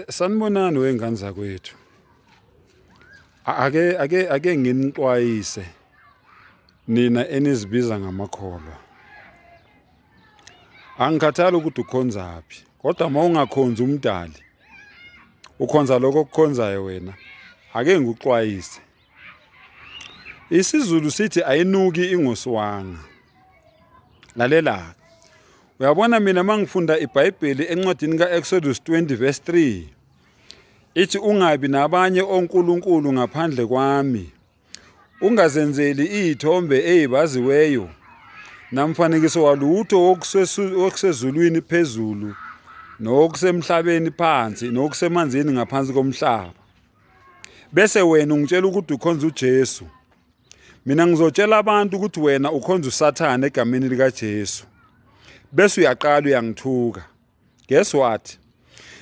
Sanibonani wengane zakwethu. Ake nginixwayise nina enizibiza ngamakholwa. Angikhathali ukuthi ukhonzaphi, kodwa uma ungakhonzi umdali, ukhonza lokho okukhonzayo wena. Ake ngikuxwayise. IsiZulu sithi ayinuki ingoswanga. Lalela-ke. Uyabona mina mangifunda iBhayibheli encwadini kaExodus 20 verse 3 ithi ungabi nabanye onkulunkulu ngaphandle kwami. Ungazenzeli izithombe ezibaziweyo namfanekiso walutho wokusezulwini phezulu nokusemhlabeni phansi nokusemanzini ngaphansi komhlaba. Bese wena ungitshela ukuthi ukhonza uJesu. Mina ngizotshela abantu ukuthi wena ukhonza uSathane egameni likaJesu. Bese uyaqala uyangithuka. Guess what?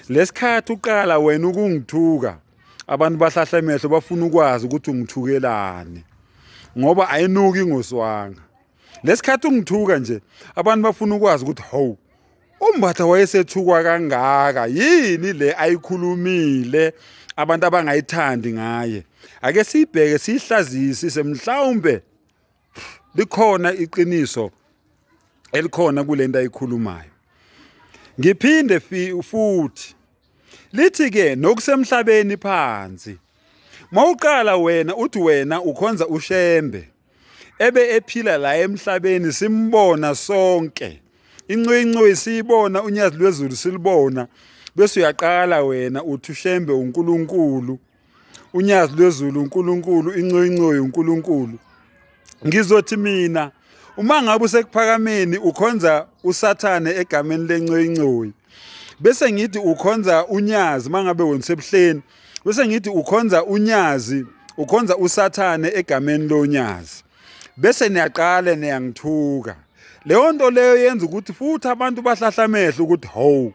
Lesikhathi uqala wena ukungithuka, abantu bahlahla emehlo bafuna ukwazi ukuthi ungithukelani. Ngoba ayinuki ngoswanga. Lesikhathi ungithuka nje, abantu bafuna ukwazi ukuthi hawu uMbatha wayesethukwa kangaka yini le ayikhulumile abantu abangayithandi ngaye. Ake siyibheke siyihlaziyisise mhlawumbe likhona iqiniso elikhona kulento ayikhulumayo. Ngiphinde futhi lithi ke nokusemhlabeni phansi. Mawuqala wena uthi wena ukhonza uShembe ebe ephila la emhlabeni simbona sonke. Incoyincoyi siyibona unyazi lwezulu silibona bese uyaqala wena uthi uShembe uNkulunkulu. Unyazi lwezulu uNkulunkulu, incoyincoyi uNkulunkulu. Ngizothi mina uma ngabe usekuphakameni ukhonza uSathane egameni lencoyincoyi. Bese ngithi ukhonza unyazi mangabe wena usebuhleni. Bese ngithi ukhonza unyazi, ukhonza uSathane egameni lonyazi. Bese niyaqala niyangithuka. Leyo nto leyo yenza ukuthi futhi abantu bahlahla amehlo ukuthi hawu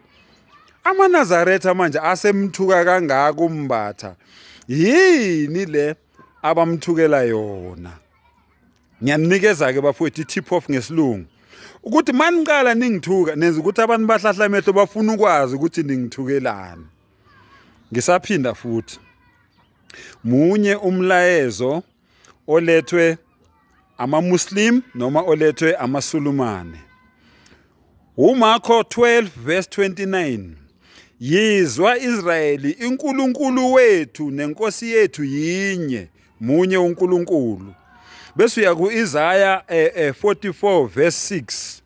amaNazaretha manje asemthuka kangaka uMbatha. Yini le abamthukela yona? Ngiyanikeza ke bafowethu i-tip off ngesilungu. Ukuthi maniqala ningithuka nenza ukuthi abantu bahlahla amehlo bafuna ukwazi ukuthi ningithukelani. Ngisaphinda futhi. Munye umlayezo olethwe amaMuslim noma olethwe amaSulumane. UMarko 12 verse 29 Yizwa Israyeli iNkulunkulu wethu nenkosi yethu yinye munye uNkulunkulu. Bese uya kuIsaya 44 verse 6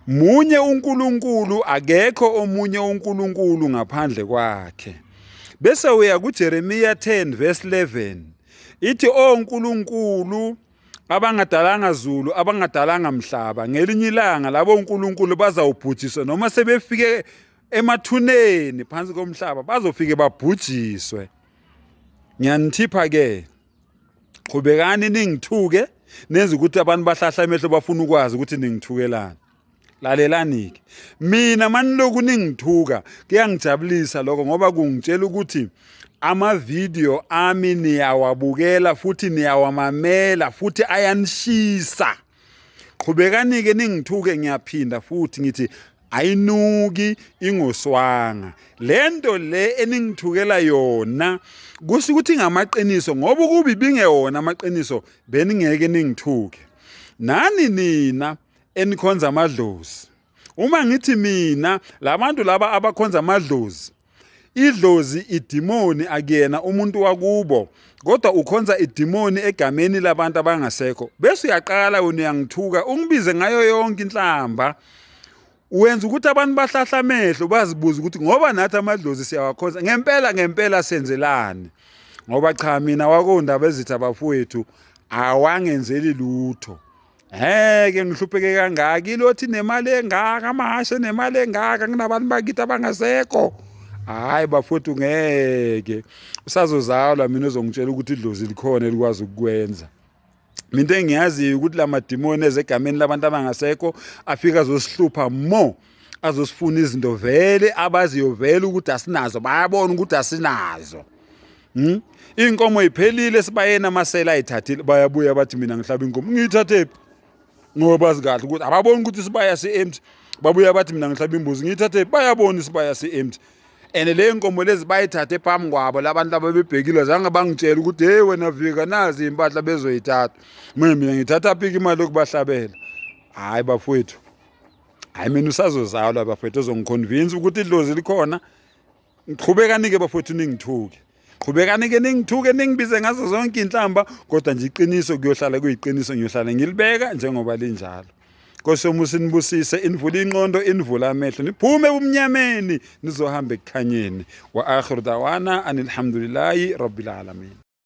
Munye uNkulunkulu akekho omunye uNkulunkulu ngaphandle kwakhe. Bese uya kuJeremiya 10 verse 11 ithi oNkulunkulu abangadalanga zulu abangadalanga mhlaba ngelinye ilanga labo oNkulunkulu bazawubhujiswa noma sebefike emathuneni phansi komhlaba bazofike babhujiswe. Ngiyanithipha ke qhubekani ningithuke nenze ukuthi abantu bahlahla amehlo bafuna ukwazi ukuthi ningithukelani. Lalelani-ke mina maniloku ningithuka kuyangijabulisa lokho ngoba kungitshela ukuthi amavidiyo ami niyawabukela futhi niyawamamela futhi ayanishisa. Qhubekani-ke ningithuke ngiyaphinda futhi ngithi ayinuki ingoswanga. Lento le eningithukela yona kusho ukuthi ngamaqiniso ngoba ukuba ibingewona amaqiniso beningeke ningithuke. Nani nina enikhonza amadlozi. Uma ngithi mina labantu laba abakhonza amadlozi idlozi idimoni akuyena umuntu wakubo kodwa ukhonza idimoni egameni labantu abangasekho bese uyaqala wena uyangithuka ungibize ngayo yonke inhlamba wenza ukuthi abantu bahlahla amehlo bazibuze ukuthi ngoba nathi amadlozi siyawakhonza ngempela ngempela senzelani ngoba cha mina wakondaba ezitha bafowethu awangenzeli lutho Heke ngihlupheke kangaka ilothi nemali engaka amahashe nemali engaka nginabantu bakithi abangasekho. Hayi bafowethu ngeke. Usazozalwa mina ozongitshela ukuthi idlozi likhona elikwazi ukukwenza. Mina into engiyaziyo ukuthi lamadimoni ezegameni labantu abangasekho afika azosihlupha more azosifuna izinto vele abaziyo vele ukuthi asinazo bayabona ukuthi asinazo. Inkomo iphelile sibayeni amasela ayithathile bayabuya bathi mina ngihlaba inkomo ngiyithathephi ngoba bazi kahle ukuthi ababoni ukuthi isibaya si-empty babuya bathi mina ngihlaba imbuzi ngiyithathephi bayabona isibaya si-empty. And le nkomo lezi bayithathe phambi kwabo labantu ababebhekile, zange bangitshela ukuthi hey wena vika nazi impahla bezoyithatha. Mina ngithatha piki imali yokubahlabela. Hayi bafowethu, hayi mina usazozalwa bafowethu ozongiconvince ukuthi idlozi likhona. Qhubekani-ke bafowethu ningithuke, qhubekani-ke ningithuke, ningibize ngazo zonke iy'nhlamba, kodwa nje iqiniso kuyohlala kuyiqiniso, ngiyohlala ngilibeka njengoba linjalo. Nkosi yomusa inibusise, inivule inqondo, inivule amehlo, niphume ebumnyameni nizohamba ekukhanyeni. Wa akhiru dawana anilhamdulillahi rabbil alamin.